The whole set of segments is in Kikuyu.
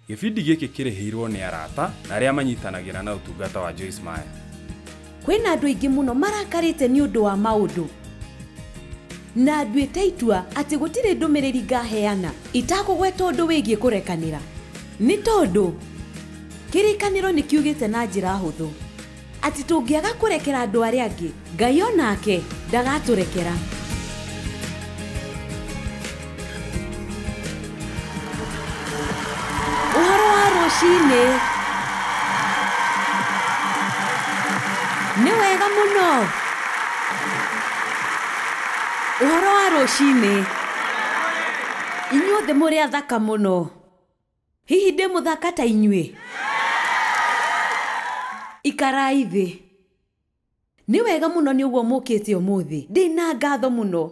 Gĩbindi gĩkĩ kĩrĩhĩirwo nĩ arata na arĩa manyitanagĩra na ũtungata wa Joyce Meyer. Kwĩna andũ aingĩ mũno marakarĩte nĩ ũndũ wa maũndũ na nduĩte itua atĩ gũtirĩ ndũmĩrĩri ngaheana itakũgweta ũndũ wĩgiĩ kũrekanĩra nĩ tondũ kĩrĩkanĩro nĩ kiugĩte na njĩra hũthũ atĩ tũngĩaga kũrekera andũ arĩa angĩ Ngai onake ndagatũrekera. Ũhoro wa rũcinĩ nĩ wega mũno. Ũhoro wa rũcinĩ inyuothe mũrĩ athaka mũno. Hihi ndĩ mũthaka ta inyuĩ? Ikarai thĩ. Nĩ wega mũno nĩ ũguo mũkĩte ũmũthĩ. Ndĩna ngatho mũno.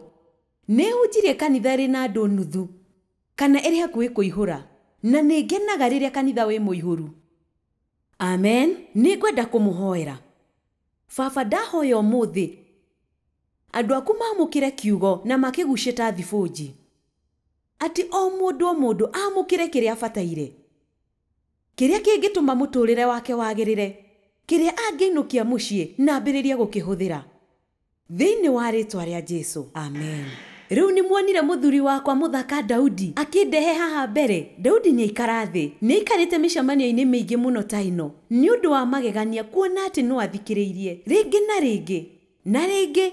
Nĩ hunjirie kanitha ĩrĩ na andũ nuthu kana ĩrĩ hakuhĩ kũihũra, na nĩ ngenaga rĩrĩa kanitha wĩ mũihũru. Amen. Nĩ ngwenda kũmũhoera. Baba, ndahoya ũmũthĩ andũ aku mamũkĩre kiugo na makĩgucie ta thibũnji, atĩ o mũndũ amũkĩre kĩrĩa abataire, kĩrĩa kĩngĩtũma mũtũrĩre wake wagĩrĩre, kĩrĩa angĩinũkia mũciĩ na ambĩrĩrie gũkĩhũthĩra thĩinĩ wa rĩtwa rĩa Jesũ. Amen. Rĩu nĩ muonire mũthuri wakwa mũthaka Daudi akĩndehe haha mbere. Daudi nĩ aikara thĩ, nĩ aikarĩte mĩcemanio-inĩ mĩingĩ mũno ta ĩno nĩ ũndũ wa magegania kuona atĩ no athikĩrĩirie rĩngĩ na rĩngĩ na rĩngĩ,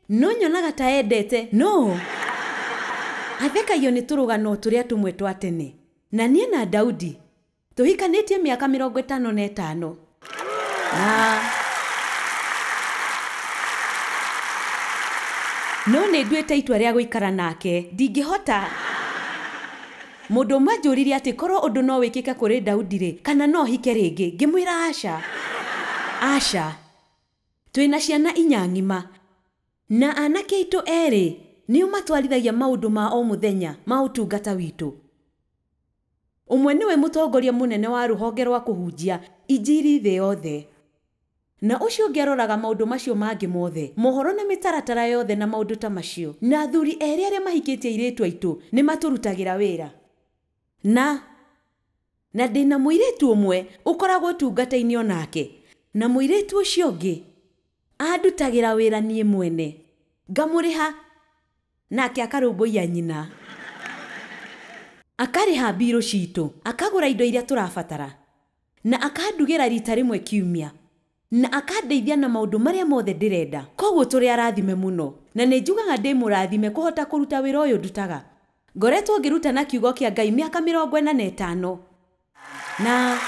no nyonaga ta endete no athekagio nĩ tũrũgano tũrĩa tũmwe twa tene. Na niĩ na Daudi tũhikanĩtie mĩaka 55 na no nĩ nduĩte itua rĩa gũikara nake. Ndingĩhota. Mũndũ ũmwe anjũririe atĩ korwo ũndũ no wĩkĩke kũrĩ Daudi rĩ, kana no hike rĩngĩ. Ngĩmwĩra aca, aca. Twĩna ciana inya ng'ima na anake aitũ erĩ nĩo matwarithagia maũndũ ma o mũthenya ma ũtungata witũ. Ũmwe nĩwe mũtongoria mũnene wa rũhonge rwa kũhunjia injiri thĩ yothe, na ũcio ũngĩ aroraga maũndũ macio mangĩ mothe, mohoro na mĩtaratara yothe na maũndũ ta macio. Na athuri erĩ arĩa mahikĩtie airĩtu aitũ nĩ matũrutagĩra wĩra. Na ndĩna mũirĩtu ũmwe ũkoragwo ũtungata-inĩ onake, na mũirĩtu ũcio ũngĩ andutagĩra wĩra niĩ mwene, ngamũrĩha nake akarũmbũiya nyina, akarĩha mbirũ citũ, akagũra indo iria tũrabatara, na akandugĩra rita rĩmwe kiumia, na akandeithia na maũndũ marĩa mothe ndĩrenda. Koguo tũrĩ arathime mũno, na nĩ njugaga ndĩ mũrathime kũhota kũruta wĩra ũyũ ndutaga. Ngoretwo ngĩruta na kiugo kĩa Ngai mĩaka 45 na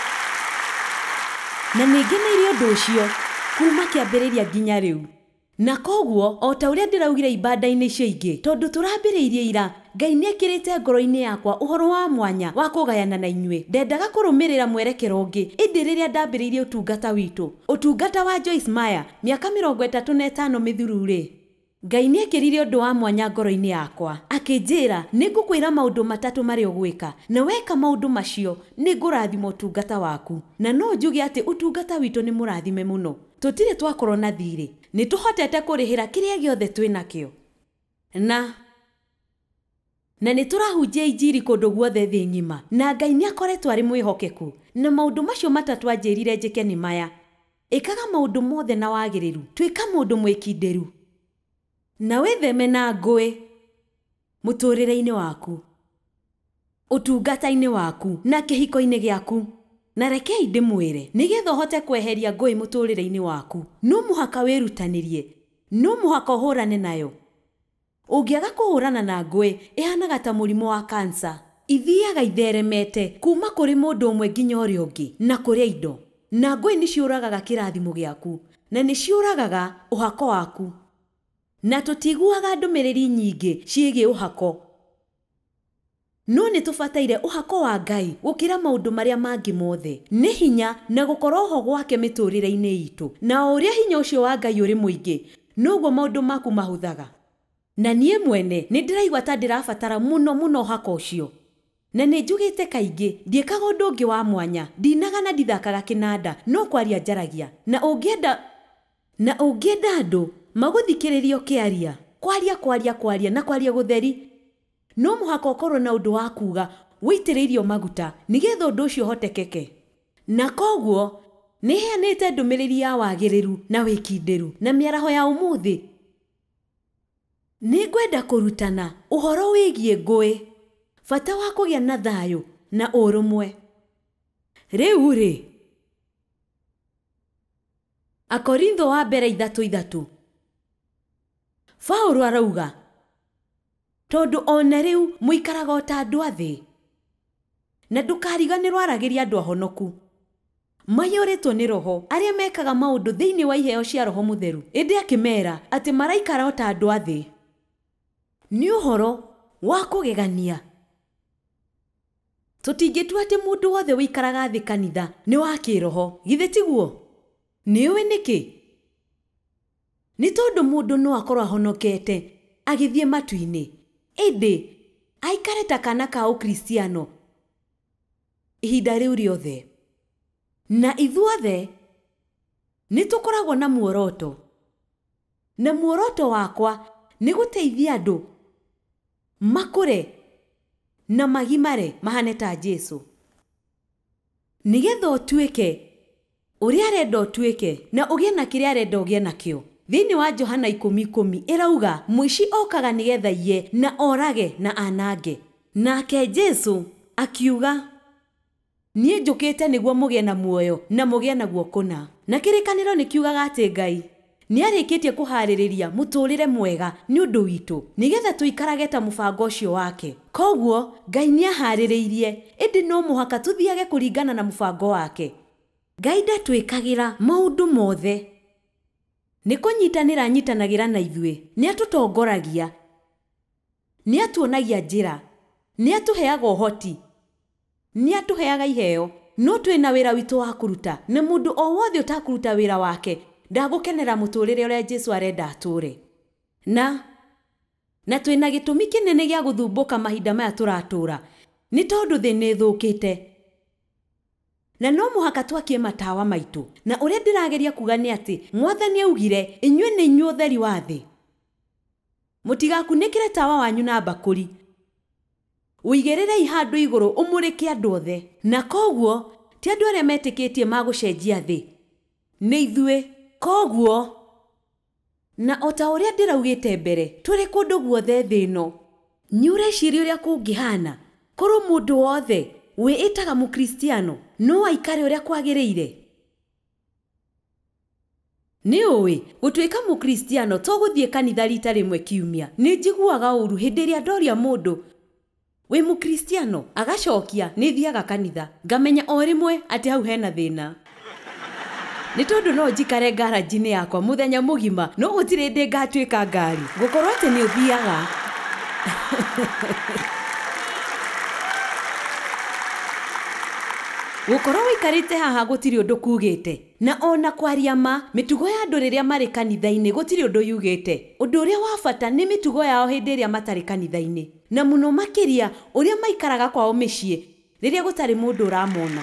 nĩ ngeneire ũndũ ũcio kuma kĩambĩrĩria nginya rĩu. Na koguo o ta ũrĩa ndĩraugire ibanda-inĩ icio ingĩ, tondũ tũrambĩrĩirie ira, Ngai nĩ ekĩrĩte ngoro-inĩ yakwa ũhoro wa mwanya wa kũgayana na inyuĩ. Ndendaga kũrũmĩrĩra mwerekero ũngĩ, ĩndĩ rĩrĩa ndambĩrĩirie ũtungata witũ, ũtungata wa Joyce Meyer mĩaka 35 mĩthiru rĩ, Ngai nĩ ekĩrire ũndũ wa mwanya ngoro-inĩ yakwa. Akĩnjĩra nĩ ngũkwĩra maũndũ matatũ marĩa ũgwĩka, na weka maũndũ macio nĩ ngũrathima ũtungata waku. Na no njuge atĩ ũtungata witũ nĩ mũrathime mũno. Tũtirĩ twakorwo na thirĩ, nĩ tũhotete kũrĩhĩra kĩrĩa gĩothe twĩnakĩo, na nĩ tũrahunjia injiri kũndũ guothe thĩ ng'ima, na Ngai nĩ akoretwo arĩ mwĩhokeku. Na maũndũ macio matatũ anjĩrire njĩke nĩ maya: ĩkaga maũndũ mothe na wagĩrĩru, tuĩka mũndũ mwĩkindĩru, na wĩtheme na ngũĩ mũtũrĩre-inĩ waku, ũtungata-inĩ waku, na kĩhiko-inĩ gĩaku. Na rekei ndĩmwĩre, nĩgetha ũhote kweheria ngũĩ mũtũrĩre-inĩ waku, no mũhaka wĩrutanĩrie, no mũhaka ũhũrane nayo. Ũngĩaga kũhũrana na ngũĩ, ĩhanaga ta mũrimũ wa kansa. Ithiaga itheremete kuma kũrĩ mũndũ ũmwe nginya ũrĩa ũngĩ, na kũrĩa indo. Na ngũĩ nĩ ciũragaga kĩrathimo gĩaku, na nĩ ciũragaga ũhako waku. Na tũtiguaga ndũmĩrĩri nyingĩ ciĩgiĩ ũhako, no nĩ tũbataire ũhako wa Ngai gũkĩra maũndũ marĩa mangĩ mothe. Nĩ hinya na gũkorwo ho gwake mĩtũrĩre-inĩ itũ, na o ũrĩa hinya ũcio wa Ngai ũrĩ mũingĩ, noguo maũndũ maku mahũthaga. Na niĩ mwene nĩ ndĩraigua ta ndĩrabatara mũno mũno ũhako ũcio. Na nĩ njugĩte kaingĩ ndiĩkaga ũndũ ũngĩ wa mwanya, ndinaga na ndithakaga kĩnanda, no kwaria njaragia. Na ũngĩenda andũ magũthikĩrĩrie ũkĩaria, kwaria kwaria kwaria na kwaria gũtheri, no mũhaka ũkorwo na ũndũ wa kuga wĩitĩrĩirio maguta nĩgetha ũndũ ũcio ũhotekeke. Na koguo nĩ heanĩte ndũmĩrĩri ya wagĩrĩru na wĩkindĩru na mĩaraho ya ũmũthĩ. Nĩ ngwenda kũrutana ũhoro wĩgiĩ ngũĩ, bata wa kũgĩa na thayũ na ũrũmwe. Rĩu rĩ, Akorintho wa mbere 3:3, Paũlũ arauga, tondũ ona rĩu mũikaraga o ta andũ a thĩ, na ndũkariganĩrwo aragĩria andũ ahonoku maiyũrĩtwo nĩ roho, arĩa mekaga maũndũ thĩinĩ wa iheo cia roho mũtheru, ĩndĩ akĩmera atĩ maraikara o ta andũ a thĩ. Nĩ ũhoro wa kũgegania. Tũtingĩtua atĩ mũndũ wothe wĩikaraga thĩ kanitha nĩ wa kĩroho, githĩ tiguo? Nĩ ũĩ nĩkĩ? Nĩ tondũ mũndũ no akorwo ahonokete agĩthiĩ matu-inĩ, ĩndĩ aikare ta kana ka ũkristiano ihinda rĩu rĩothe. Na ithuothe nĩ tũkoragwo na muoroto, na muoroto wakwa nĩ gũteithia andũ makũre na magimare mahane ta Jesu, nĩgetha ũtuĩke ũrĩa arenda ũtuĩke na ũgĩe na kĩrĩa arenda ũgĩe nakĩo. Thĩinĩ wa Johana 10:10 ĩrauga, mũici okaga nĩgetha iye na orage na anange. Nake Jesu akiuga, niĩ njũkĩte nĩguo mũgĩe na muoyo na mũgĩe naguo kũna. Na kĩrĩkanĩro nĩ kiugaga atĩ Ngai nĩ arĩkĩtie kũharĩrĩria mũtũũrĩre mwega nĩ ũndũ witũ, nĩgetha tũikarage ta mũbango ũcio wake. Koguo Ngai nĩ aharĩrĩirie, ĩndĩ no mũhaka tũthiage kũringana na mũbango wake. Ngai ndatwĩkagĩra maũndũ mothe. Nĩ kũnyitanĩra anyitanagĩra na ithuĩ, nĩ atũtongoragia, nĩ atuonagia njĩra, nĩ atũheaga ũhoti, nĩ atũheaga iheo. No twĩna wĩra witũ wa kũruta, na mũndũ o wothe ũtakũruta wĩra wake ndagũkenera mũtũũrĩre ũrĩa Jesu arenda atũũre. Na twĩna gĩtũmi kĩnene gĩa gũthumbũka mahinda maya tũratũũra, nĩ tondũ thĩ nĩ ĩthũkĩte. Na no mũhaka twakie matawa maitũ. Na ũrĩa ndĩrageria kuga nĩ atĩ Mwathani augire, inyuĩ nĩ inyuĩ ũtheri wa thĩ. Mũtigakunĩkĩre tawa wanyu na mbakũri, ũigĩrĩrei handũ igũrũ ũmũrĩke andũ othe. Na koguo ti andũ arĩa metĩkĩtie magũcenjia thĩ, nĩ ithuĩ. Koguo na o ta ũrĩa ndĩraugĩte mbere, tũrĩ kũndũ guothe thĩ ĩno. Nĩ ũreciria ũrĩa kũngĩhana korwo mũndũ wothe wĩĩtaga mũkristiano no aikare ũrĩa kwagĩrĩire? Nĩ ũĩ gũtuĩka mũkristiano to gũthiĩ kanitha rita rĩmwe kiumia. Nĩ njiguaga ũru hĩndĩ ĩrĩa ndoria mũndũ wĩ mũkristiano, agacokia nĩ thiaga kanitha, ngamenya o rĩmwe atĩ hau hena thĩna. Nĩ tondũ no njikare ngaranji-inĩ yakwa mũthenya mũgima, no gũtirĩ hĩndĩ ngatuĩka ngari. Gũkorwo atĩ nĩ ũthiaga. Gũkorwo wĩikarĩte haha gũtirĩ ũndũ kugĩte. Na ona kwaria ma, mĩtugo ya andũ rĩrĩa marĩ kanitha-inĩ gũtirĩ ũndũ yugĩte. Ũndũ ũrĩa wa bata nĩ mĩtugo yao hĩndĩ ĩrĩa matarĩ kanitha-inĩ, na mũno makĩria ũrĩa maikaraga kwao mĩciĩ rĩrĩa gũtarĩ mũndũ ũramona.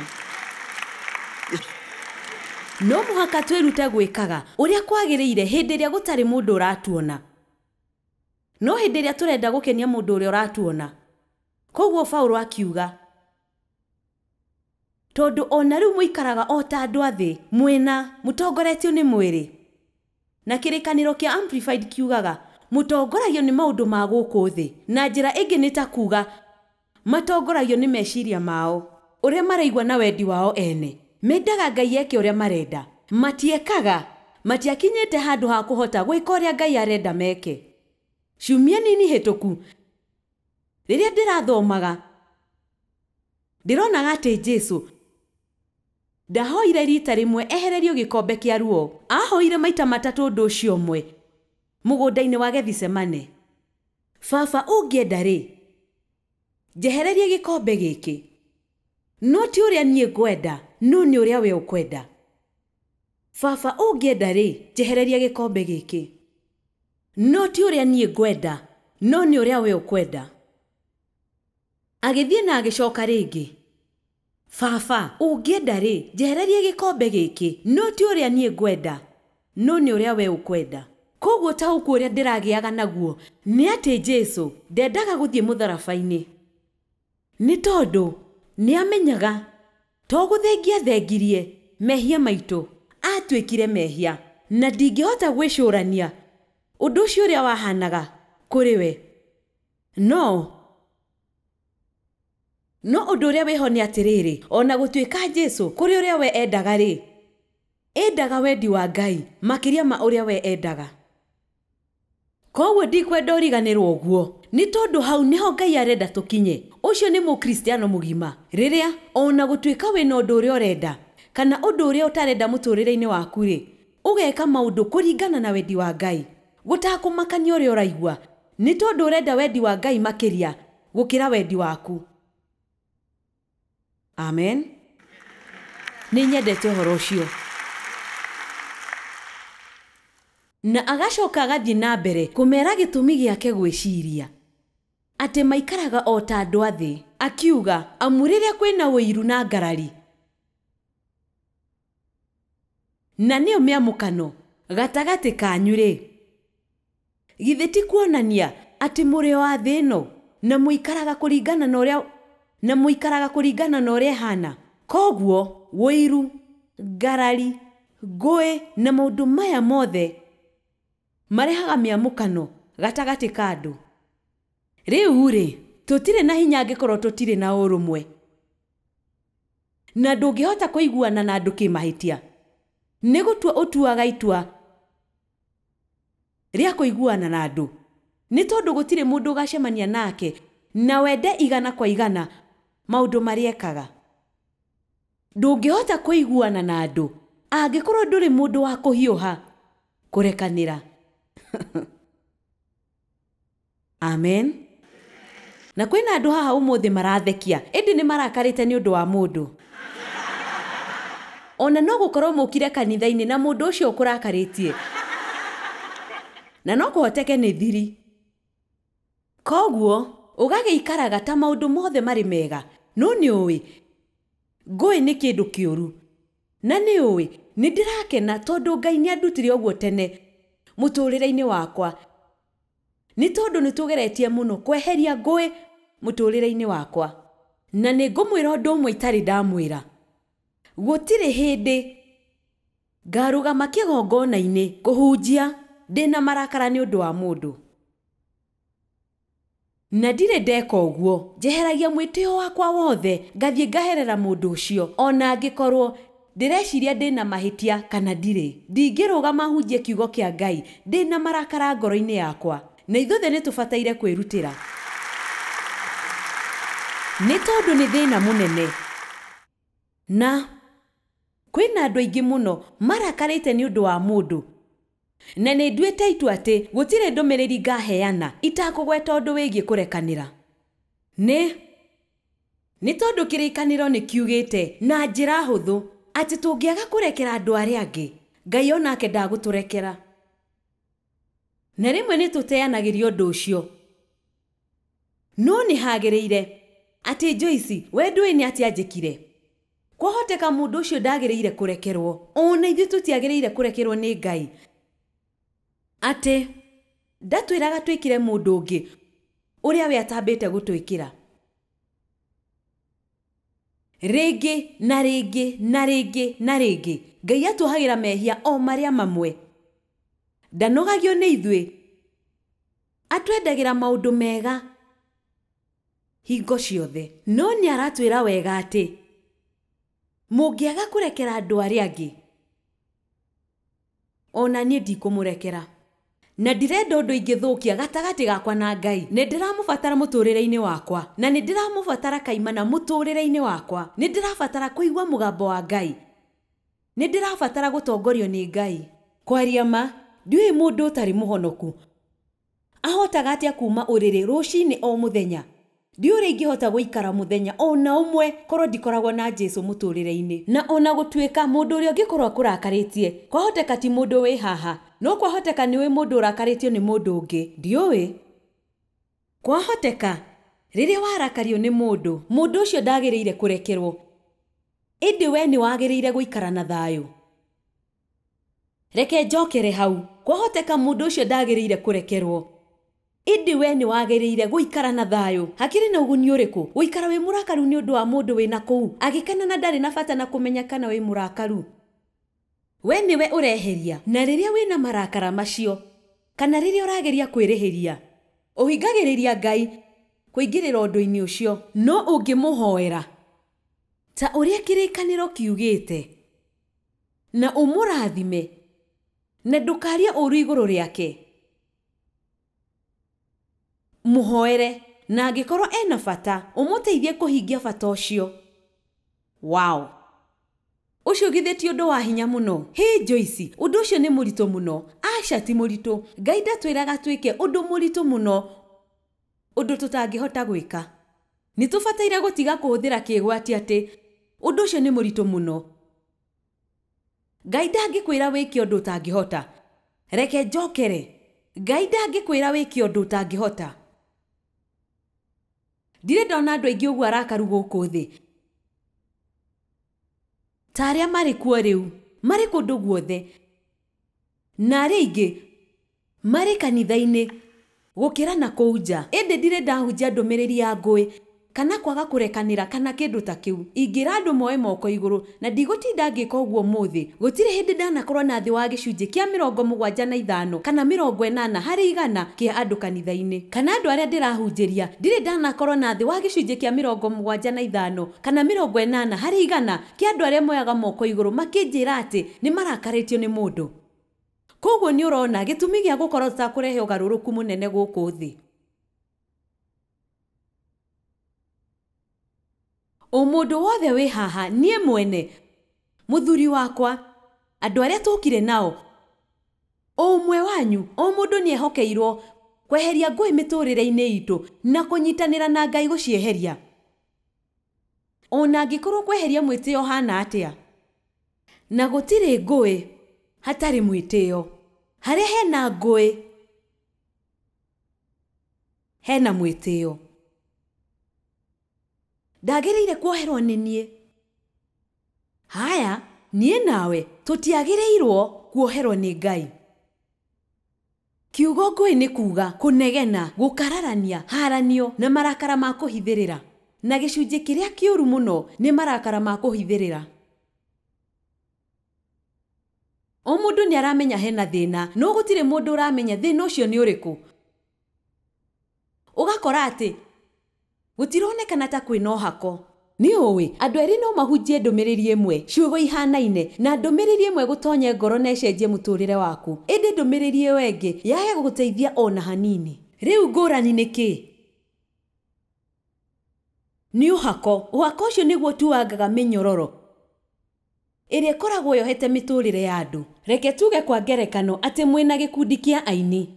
No mũhaka twĩrute gwĩkaga ũrĩa kwagĩrĩire hĩndĩ ĩrĩa gũtarĩ mũndũ ũratuona, no hĩndĩ ĩrĩa tũrenda gũkenia mũndũ ũrĩa ũratuona. Koguo Paũlũ akiuga, tondũ ona rĩu mũikaraga o ta andũ a thĩ, mwĩna mũtongoretio nĩ mwĩrĩ. Na kĩrĩkanĩro kĩa Amplified kiugaga mũtongoragio nĩ maũndũ ma gũkũ thĩ. Na njĩra ĩngĩ nĩ ta kuga matongoragio nĩ meciria mao, ũrĩa maraigua na wendi wao ene. Mendaga Ngai eke ũrĩa marenda, matiekaga, matiakinyĩte handũ ha kũhota gwĩka ũrĩa Ngai arenda meke. Ciumia nini hĩtũku, rĩrĩa ndĩrathomaga, ndĩronaga atĩ Jesu ndahoire rita rĩmwe ehererio gĩkombe kĩa ruo. Ahoire maita matatũ ũndũ ũcio ũmwe mũgũnda-inĩ wa Gethisemane. Baba, ũngĩenda rĩ, njehererie gĩkombe gĩkĩ, no ti ũrĩa niĩ ngwenda, no nĩ ũrĩa we ũkwenda. Baba, ũngĩenda rĩ, njehererie gĩkombe gĩkĩ, no ti ũrĩa niĩ ngwenda, no nĩ ũrĩa we ũkwenda. Agĩthiĩ na agĩcoka rĩngĩ. Baba, ũngĩenda rĩ, njehererie gĩkombe gĩkĩ, no ti ũrĩa niĩ ngwenda, no nĩ ũrĩa we ũkwenda. Koguo taũku ũrĩa ndĩragĩaga naguo nĩ atĩ Jesu ndendaga gũthiĩ mũtharaba-inĩ. Nĩ tondũ nĩ amenyaga to gũthengia thengirie mehia maitũ, atuĩkire mehia, na ndingĩhota gwĩcũrania ũndũ ũcio ũrĩa wahanaga kũrĩ we. No ũndũ ũrĩa wĩho nĩ atĩrĩrĩ, ona gũtuĩka Jesũ kũrĩ ũrĩa we endaga rĩ, endaga wendi wa Ngai makĩria ma ũrĩa we endaga. Koguo ndikwenda ũriganĩrwo ũguo, nĩ tondũ hau nĩho Ngai arenda tũkinye. Ũcio nĩ mũkristiano mũgima, rĩrĩa ona gũtuĩka wĩna ũndũ ũrĩa ũrenda kana ũndũ ũrĩa ũtarenda mũtũrĩre-inĩ waku rĩ, ũgeka maũndũ kũringana na wendi wa Ngai, gũtakũmakania ũrĩa ũraigua, nĩ tondũ ũrenda wendi wa Ngai makĩria gũkĩra wendi waku. Amen. Nĩ nyendete ũhoro ũcio. Na agacoka agathiĩ na mbere kũmera gĩtũmi gĩake gwĩciria atĩ maikaraga o ta andũ a thĩ, akiuga amu rĩrĩa kwĩna ũiru na ngarari, na nĩyo mĩamũkano gatagatĩ kanyu rĩ, githĩ ti kuonania atĩ mũrĩ o a thĩ ĩno na mũikaraga kũringana na ũrĩa ĩhana. Koguo ũiru, ngarari, ngũĩ na maũndũ maya mothe marehaga mĩamũkano gatagatĩ ka andũ. Rĩu rĩ, tũtirĩ na hinya angĩkorwo tũtirĩ na ũrũmwe, na ndũngĩhota kũiguana na andũ kĩmahĩtia. Nĩ gũtua ũtuaga itua rĩa kũiguana na andũ, nĩ tondũ gũtirĩ mũndũ ũgacemania nake na wende igana kwa igana maũndũ marĩa ekaga. Ndũngĩhota kũiguana na andũ angĩkorwo ndũrĩ mũndũ wa kũhiũha kũrekanĩra. Amen. Na kwĩna andũ haha ũmũthĩ marathekia, ĩndĩ nĩ marakarĩte nĩ ũndũ wa mũndũ. Ona no gũkorwo mũkire kanitha-inĩ na mũndũ ũcio ũkũrakarĩtie, na no kũhoteke nĩ thiri. Koguo ũgagĩikaraga ta maũndũ mothe marĩ mega, no nĩ ũĩ ngũĩ nĩ kĩndũ kĩũru, na nĩ ũĩ nĩ ndĩrakena tondũ Ngai nĩ andutire ũguo tene mũtũrĩre-inĩ wakwa, nĩ tondũ nĩ tũgeretie mũno kweheria ngũĩ mũtũrĩre-inĩ wakwa. Na nĩ ngũmwĩra ũndũ ũmwe itarĩ ndamwĩra, gũtirĩ hĩndĩ ngarũgama kĩgongona-inĩ kũhunjia ndĩna marakara nĩ ũndũ wa mũndũ. Na ndirĩ ndeka ũguo, njeheragia mwĩtĩo wakwa wothe ngathiĩ ngaherera mũndũ ũcio, ona angĩkorwo ndĩreciria ndĩna mahĩtia kana ndirĩ. Ndingĩrũgama hunjie kiugo kĩa Ngai ndĩna marakara ngoro-inĩ yakwa. Na ithuothe nĩ tũbataire kwĩrutĩra, nĩ tondũ nĩ thĩna mũnene. Na kwĩna andũ aingĩ mũno marakarĩte nĩ ũndũ wa mũndũ, na nĩ nduĩte itua atĩ gũtirĩ ndũmĩrĩri ngaheana itakũgweta ũndũ wĩgiĩ kũrekanĩra. Nĩ tondũ kĩrĩkanĩro nĩ kiugĩte na njĩra hũthũ atĩ tũngĩaga kũrekera andũ arĩa angĩ, Ngai onake ndagũtũrekera. Na rĩmwe nĩ tũteanagĩria ũndũ ũcio. No nĩ hagĩrĩire atĩ Joyce, we ndũĩ nĩ atĩa njĩkire. Kwahoteka mũndũ ũcio ndagĩrĩire kũrekerwo, ona ithuĩ tũtiagĩrĩire kũrekerwo nĩ Ngai. Atĩ ndatwĩraga twĩkĩre mũndũ ũngĩ ũrĩa we atambĩte gũtwĩkĩra. Rĩngĩ na rĩngĩ na rĩngĩ na rĩngĩ Ngai atuohagĩra mehia o marĩa mamwe. Ndanogagio nĩ ithuĩ, atwendagĩra maũndũ mega hingo ciothe. No nĩ aratwĩra wega atĩ mũngĩaga kũrekera andũ arĩa angĩ, ona niĩ ndikũmũrekera. Na ndirenda ũndũ ingĩthũkia gatagatĩ gakwa na Ngai. Nĩ ndĩramũbatara mũtũrĩre-inĩ wakwa, na nĩ ndĩramũbatara kaimana mũtũrĩre-inĩ wakwa. Nĩ ndĩrabatara kũigua mũgambo wa Ngai, nĩ ndĩrabatara gũtongorio nĩ Ngai. Kwaria ma, ndiũĩ mũndũ ũtarĩ mũhonoku ahotaga atĩa kuma ũrĩrĩ rũcinĩ o mũthenya. Ndiũĩ ũrĩa ingĩhota gũikara mũthenya ona ũmwe korwo ndikoragwo na Jesũ mũtũrĩre-inĩ. Na ona gũtuĩka mũndũ ũrĩa ũngĩkorwo akũrakarĩtie, kwahoteka ti mũndũ wĩ haha, no kwahoteka nĩ ũĩ mũndũ ũrakarĩtio nĩ mũndũ ũngĩ, ndiũĩ. Kwahoteka rĩrĩa warakario nĩ mũndũ, mũndũ ũcio ndagĩrĩire kũrekerwo, ĩndĩ we nĩ wagĩrĩire gũikara na thayũ. Reke njokere hau. Kwahoteka mũndũ ũcio ndagĩrĩire kũrekerwo, Ĩndĩ we nĩ wagĩrĩire gũikara na thayũ. Hakĩrĩ na ũguni ũrĩkũ gũikara wĩ mũrakaru nĩ ũndũ wa mũndũ wĩna kũu agĩkena na ndarĩ na bata na kũmenya kana wĩ mũrakaru? We nĩwe ũreheria, na rĩrĩa wĩna marakara macio kana rĩrĩa ũrageria kwĩrĩhĩria, ũhingagĩrĩria Ngai kũingĩrĩra ũndũ-inĩ ũcio. No ũngĩmũhoera ta ũrĩa kĩrĩkanĩro kiugĩte na ũmũrathime na ndũkarie ũũru igũrũ rĩake, mũhoere, na angĩkorwo ena bata ũmũteithie kũhingia bata ũcio. Wow! Ũcio githĩ ti ũndũ wa hinya mũno? Hĩ Joyce, ũndũ ũcio nĩ mũritũ mũno. Aca ti mũritũ. Ngai ndatwĩraga twĩke ũndũ mũritũ mũno, ũndũ tũtangĩhota gwĩka. Nĩ tũbataire gũtiga kũhũthĩra kĩgwati atĩ ũndũ ũcio nĩ mũritũ mũno. Ngai ndangĩkwĩra wĩke ũndũ ũtangĩhota. Reke njokere. Ngai ndangĩkwĩra wĩke ũndũ ũtangĩhota. Ndirĩ ndona andũ aingĩ ũguo arakaru gũkũ thĩ ta arĩa marĩ kuo rĩu, marĩ kũndũ guothe, na arĩa aingĩ marĩ kanitha-inĩ gũkĩra na kũu nja. Ĩndĩ ndirĩ ndahunjia ndũmĩrĩri ya ngũĩ kana kwaga kũrekanĩra kana kĩndũ ta kĩu. Ingĩra andũ moe moko igũrũ na ndigũtinda ngĩka ũguo ũmũthĩ. Gũtirĩ hĩndĩ ndanakorwo na thĩ wa gĩcunjĩ kĩa 75 kana 80 harĩ igana kĩa andũ kanitha-inĩ kana andũ arĩa ndĩrahunjĩria. Ndirĩ ndanakorwo na thĩ wa gĩcunjĩ kĩa 75 kana 80 harĩ igana kĩa andũ arĩa moyaga moko igũrũ makĩnjĩra atĩ nĩ marakarĩtio nĩ mũndũ. Koguo nĩ ũrona gĩtũmi gĩa gũkorwo tũtakũrehe ũgarũrũku mũnene gũkũ thĩ. O mũndũ wothe wĩ haha, niĩ mwene, mũthuri wakwa, andũ arĩa tũkire nao, o ũmwe wanyu, o mũndũ nĩ ehokeirwo kweheria ngũĩ mĩtũrĩre-inĩ itũ na kũnyitanĩra na Ngai gũcieheria. Ona angĩkorwo kweheria mwĩtĩo hana atĩa, na gũtirĩ ngũĩ hatarĩ mwĩtĩo. Harĩa hena ngũĩ hena mwĩtĩo. Ndagĩrĩire kuoherwo nĩ niĩ. Haya, niĩ nawe tũtiagĩrĩirwo kuoherwo nĩ Ngai. Kiugo ngũĩ nĩ kuga kũnegena, gũkararania, haranio na marakara ma kũhithĩrĩra. Na gĩcunjĩ kĩrĩa kĩũru mũno nĩ marakara ma kũhithĩrĩra. O mũndũ nĩ aramenya hena thĩna, no gũtirĩ mũndũ ũramenya thĩna ũcio nĩ ũrĩkũ. Ũgakora atĩ gũtironekana ta kwĩna ũhako. Nĩ ũĩ, andũ erĩ no mahunjie ndũmĩrĩri ĩmwe, ciugo ihanaine, na ndũmĩrĩri ĩmwe gũtonye ngoro na ĩcenjie mũtũrĩre waku. Ĩndĩ ndũmĩrĩri ĩyo ĩngĩ yage gũgũteithia ona hanini. Rĩu ngũrani nĩ kĩ? Nĩ ũhako. Ũhako ũcio nĩguo ũtuangaga mĩnyororo ĩrĩa ĩkoragwo yohete mĩtũrĩre ya andũ. Reke tuge kwa ngerekano atĩ mwĩna gĩkundi kĩa aini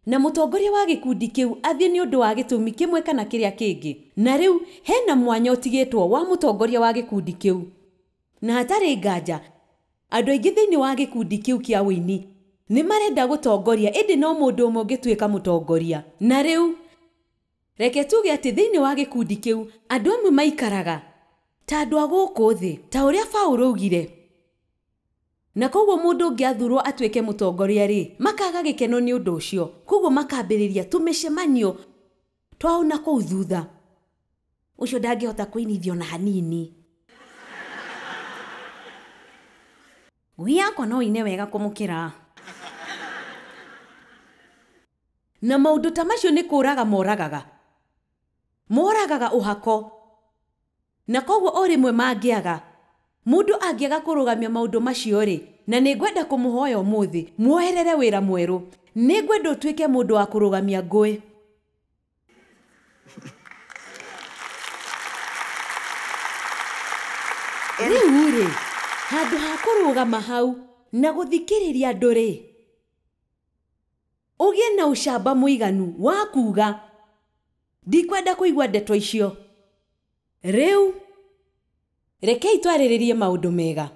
na mũtongoria wa gĩkundi kĩu athiĩ nĩ ũndũ wa gĩtũmi kĩmwe kana kĩrĩa kĩngĩ, na rĩu hena mwanya ũtigĩtwo wa mũtongoria wa gĩkundi kĩu. Na hatarĩ nganja andũ aingĩ thĩinĩ wa gĩkundi kĩu kĩa ũini nĩ marenda gũtongoria, ĩndĩ no mũndũ ũmwe ũngĩtuĩka mũtongoria. Na rĩu reke tuge atĩ thĩinĩ wa gĩkundi kĩu andũ amwe maikaraga ta andũ a gũkũ thĩ, ta ũrĩa Paũlũ augire. Na koguo mũndũ ũngĩ athurwo atuĩke mũtongoria rĩ, makaga gĩkeno nĩ ũndũ ũcio. Koguo makambĩrĩria tũmĩcemanio twao na kũu thutha. Ũcio ndangĩhota kũinithio na hanini. Ngui yakwa no ine wega kũmũkĩra. Na maũndũ ta macio nĩ kũraga moragaga. Moragaga ũhako. Na koguo o rĩmwe mangĩaga, mũndũ angĩaga kũrũgamia maũndũ macio rĩ, na nĩ ngwenda kũmũhoya ũmũthĩ muoherere wĩra mwerũ. Nĩ ngwenda ũtuĩke mũndũ wa kũrũgamia ngũĩ. Rĩu rĩ, handũ ha kũrũgama hau na gũthikĩrĩria andũ rĩ, ũgĩe na ũcamba mũiganu wa kuuga ndikwenda kũigua ndeto icio. Rĩu rekei twarĩrĩrie maũndũ mega.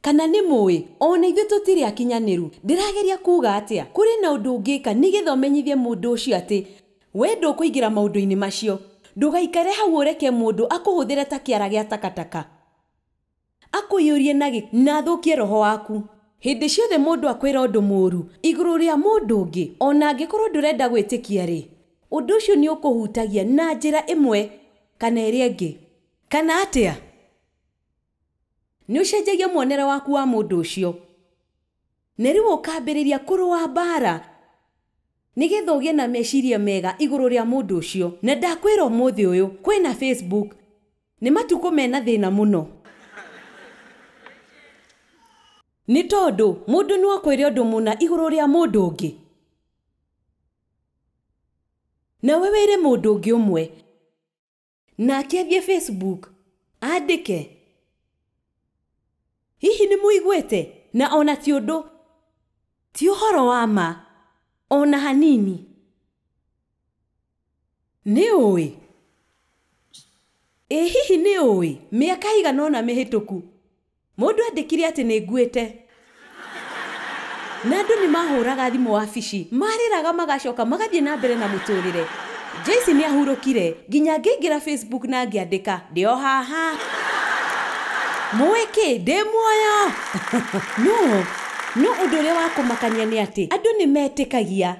Kana nĩ mũĩ, ona ithuĩ tũtirĩ akinyanĩru. Ndĩrageria kuuga atĩa? Kũrĩ na ũndũ ũngĩka nĩgetha ũmenyithie mũndũ ũcio atĩ we ndũkũingĩra maũndũ-inĩ macio. Ndũgaikare hau ũreke mũndũ akũhũthĩre ta kĩara gĩa takataka, akũiyũrie na athũkie roho waku. Hĩndĩ ciothe mũndũ akwĩra ũndũ mũũru igũrũ rĩa mũndũ ũngĩ, ona angĩkorwo ndũrenda gwĩtĩkia rĩ, ũndũ ũcio nĩ ũkũhutagia na njĩra ĩmwe kana ĩrĩa ĩngĩ. Kana atĩa? Nĩ ũcenjagia muonere waku wa mũndũ ũcio. Na rĩu ũkambĩrĩria kũrũa mbara nĩgetha ũgĩe na meciria mega igũrũ rĩa mũndũ ũcio. Na ndakwĩra ũmũthĩ ũyũ kwĩna Facebook, nĩ matukũ mena thĩna mũno. Nĩ tondũ mũndũ no akwĩre ũndũ mũna igũrũ rĩa mũndũ ũngĩ, nawe wĩre mũndũ ũngĩ ũmwe, nake athiĩ Facebook andĩke, hihi nĩ mũiguĩte? Na ona ti ũndũ, ti ũhoro wa ma ona hanini. Nĩ ũĩ? Ĩ hihi nĩ ũĩ mĩaka ĩigana ũna mĩhĩtũku mũndũ andĩkire atĩ nĩ nguĩte, na andũ nĩ mahũraga thimũ wabici, marĩraga magacoka magathiĩ na mbere na mũtũrĩre. Joyce nĩ ahurũkire nginya ngĩingĩra Facebook na ngĩandĩka ndĩ o haha, mũĩ kĩ, ndĩ muoyo. No ũndũ ũrĩa wa kũmakania nĩ atĩ andũ nĩ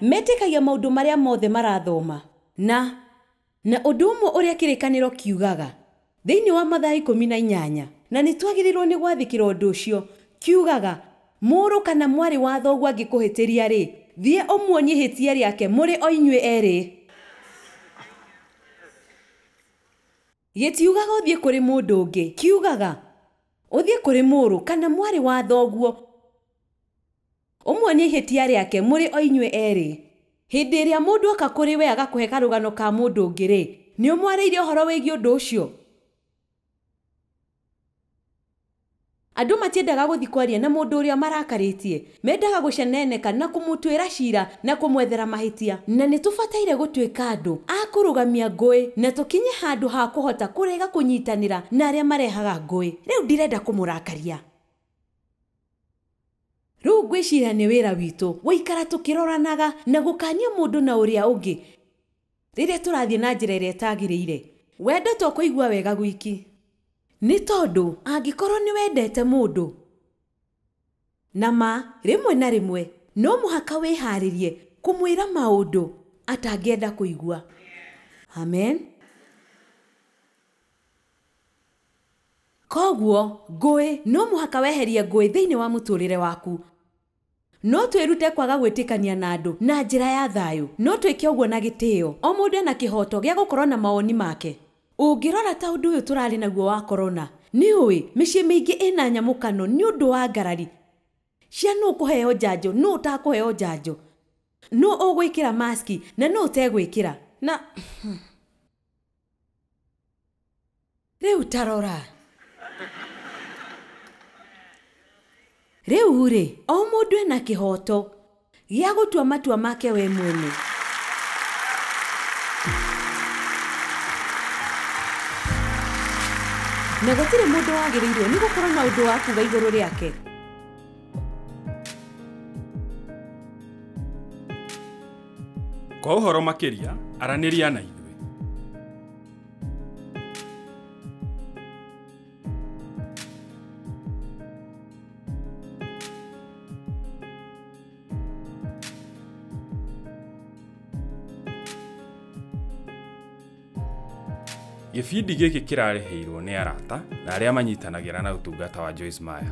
metĩkagia maũndũ marĩa mothe marathoma. Na ũndũ ũmwe ũrĩa kĩrĩkanĩro kiugaga thĩinĩ wa Mathayo 18, na nĩ twagĩrĩirwo nĩ gwathĩkĩra ũndũ ũcio, kiugaga mũrũ kana mwarĩ wa thoguo angĩkũhĩtĩria rĩ, thiĩ ũmuonie ihĩtia rĩake mũrĩ o inyuĩ erĩ. Gĩtiugaga ũthiĩ kũrĩ mũndũ ũngĩ, kiugaga ũthiĩ kũrĩ mũrũ kana mwarĩ wa thoguo ũmuonie ihĩtia rĩake mũrĩ o inyuĩ erĩ. Hĩndĩ ĩrĩa mũndũ oka kũrĩ we agakũhe karũgano ka mũndũ ũngĩ rĩ, nĩ ũmwarĩirie ũhoro wĩgiĩ ũndũ ũcio? Andũ matiendaga gũthiĩ kwaria na mũndũ ũrĩa marakarĩtie, mendaga gũceneneka na kũmũtuĩra cira na kũmwethera mahĩtia. Na nĩ tũbataire gũtuĩka andũ a kũrũgamia ngũĩ na tũkinye handũ ha kũhota kũrega kũnyitanĩra na arĩa marehaga ngũĩ. Rĩu ndirenda kũmũrakaria. Rĩu ngwĩciria nĩ wĩra witũ gũikara tũkĩroranaga na gũkania mũndũ na ũrĩa ũngĩ rĩrĩa tũrathiĩ na njĩra ĩrĩa ĩtagĩrĩire. Wendo to kũigua wega gwiki, nĩ tondũ angĩkorwo nĩ wendete mũndũ na ma rĩmwe na rĩmwe no mũhaka wĩharĩrie kũmwĩra maũndũ atangĩenda kũigua. Amen. Koguo ngũĩ no mũhaka weherie ngũĩ thĩinĩ wa mũtũrĩre waku. No twĩrute kwaga gwĩtĩkania na andũ na njĩra ya thayũ. No twĩke ũguo na gĩtĩo. O mũndũ ena kĩhoto gĩa gũkorwo na mawoni make. Ũngĩrora ta ũndũ ũyũ tũrarĩ naguo wa korona, nĩ ũĩ mĩciĩ mĩingĩ ĩna nyamũkano nĩ ũndũ wa ngarari cia nũ ũkũheo njanjo, nũ ũtakũheo njanjo, nũ ũgwĩkĩra maski na nũ ũtegwĩkĩra. Na rĩu tarora, rĩu rĩ, o mũndũ ena kĩhoto gĩa gũtua matua make we mwene. Na gũtirĩ mũndũ wagĩrĩirwo nĩ gũkorwo na ũndũ wa kuga igũrũ rĩake. Kwa ũhoro makĩria, aranĩria na ithuĩ. Gĩbindi gĩkĩ kĩrarĩhĩirwo nĩ arata na arĩa manyitanagĩra na ũtungata wa Joyce Meyer.